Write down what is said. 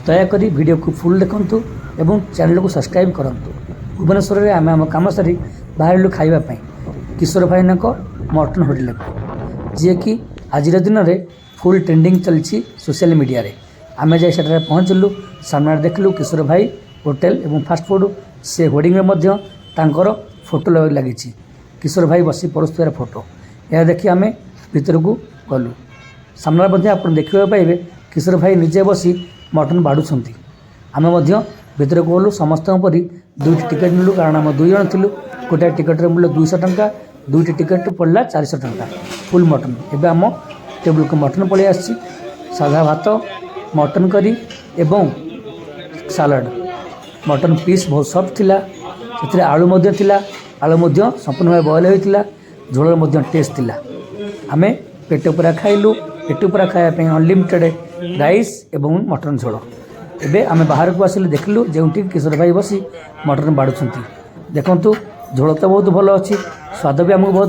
ଦୟାକରି ଭିଡ଼ିଓକୁ ଫୁଲ୍ ଦେଖନ୍ତୁ ଏବଂ ଚ୍ୟାନେଲକୁ ସବସ୍କ୍ରାଇବ୍ କରନ୍ତୁ। ଭୁବନେଶ୍ୱରରେ ଆମେ ଆମ କାମ ସାରି ବାହାରିଲୁ ଖାଇବା ପାଇଁ କିଶୋର ଭାଇନାଙ୍କ ମଟନ୍ ହୋଟେଲକୁ, ଯିଏକି ଆଜିର ଦିନରେ ଫୁଲ୍ ଟ୍ରେଣ୍ଡିଂ ଚାଲିଛି ସୋସିଆଲ ମିଡ଼ିଆରେ। ଆମେ ଯାଇ ସେଠାରେ ପହଞ୍ଚିଲୁ। ସାମ୍ନାରେ ଦେଖିଲୁ କିଶୋର ଭାଇ ହୋଟେଲ ଏବଂ ଫାଷ୍ଟଫୁଡ଼। ସେ ହୋର୍ଡ଼ିଂରେ ମଧ୍ୟ ତାଙ୍କର ଫଟୋ ଲାଗିଛି, କିଶୋର ଭାଇ ବସି ପରସୁଥିବାର ଫଟୋ। ଏହା ଦେଖି ଆମେ ଭିତରକୁ ଗଲୁ। ସାମ୍ନାରେ ମଧ୍ୟ ଆପଣ ଦେଖିବାକୁ ପାଇବେ, କିଶୋର ଭାଇ ନିଜେ ବସି ମଟନ୍ ବାଢ଼ୁଛନ୍ତି। ଆମେ ମଧ୍ୟ ଭିତରକୁ ଗଲୁ। ସମସ୍ତଙ୍କ ପରି ଦୁଇଟି ଟିକେଟ୍ ନେଲୁ, କାରଣ ଆମେ 2 ଜଣ ଥିଲୁ। ଗୋଟାଏ ଟିକେଟ୍ର ମୂଲ୍ୟ 200 ଟଙ୍କା, ଦୁଇଟି ଟିକେଟ୍ ପଡ଼ିଲା 400 ଟଙ୍କା, ଫୁଲ୍ ମଟନ୍। ଏବେ ଆମ ଟେବୁଲକୁ ମଟନ୍ ପଳେଇ ଆସିଛି, ସାଧା ଭାତ, ମଟନ୍ କରି ଏବଂ ସାଲାଡ଼। ମଟନ୍ ପିସ୍ ବହୁତ ସଫ୍ଟ ଥିଲା। ସେଥିରେ ଆଳୁ ମଧ୍ୟ ଥିଲା। ଆଳୁ ମଧ୍ୟ ସମ୍ପୂର୍ଣ୍ଣ ଭାବେ ବଏଲ୍ ହୋଇଥିଲା। ଝୋଳରେ ମଧ୍ୟ ଟେଷ୍ଟ ଥିଲା। ଆମେ ପେଟ ପୁରା ଖାଇଲୁ। ପେଟ ପୁରା ଖାଇବା ପାଇଁ ଅନଲିମିଟେଡ଼ ରାଇସ୍ ଏବଂ ମଟନ୍ ଝୋଳ। ଏବେ ଆମେ ବାହାରକୁ ଆସିଲୁ। ଦେଖିଲୁ ଯେଉଁଠି କିଶୋର ଭାଇ ବସି ମଟନ୍ ବାଢ଼ୁଛନ୍ତି। ଦେଖନ୍ତୁ, ଝୋଳ ତ ବହୁତ ଭଲ ଅଛି, ସ୍ୱାଦ ବି ଆମକୁ ବହୁତ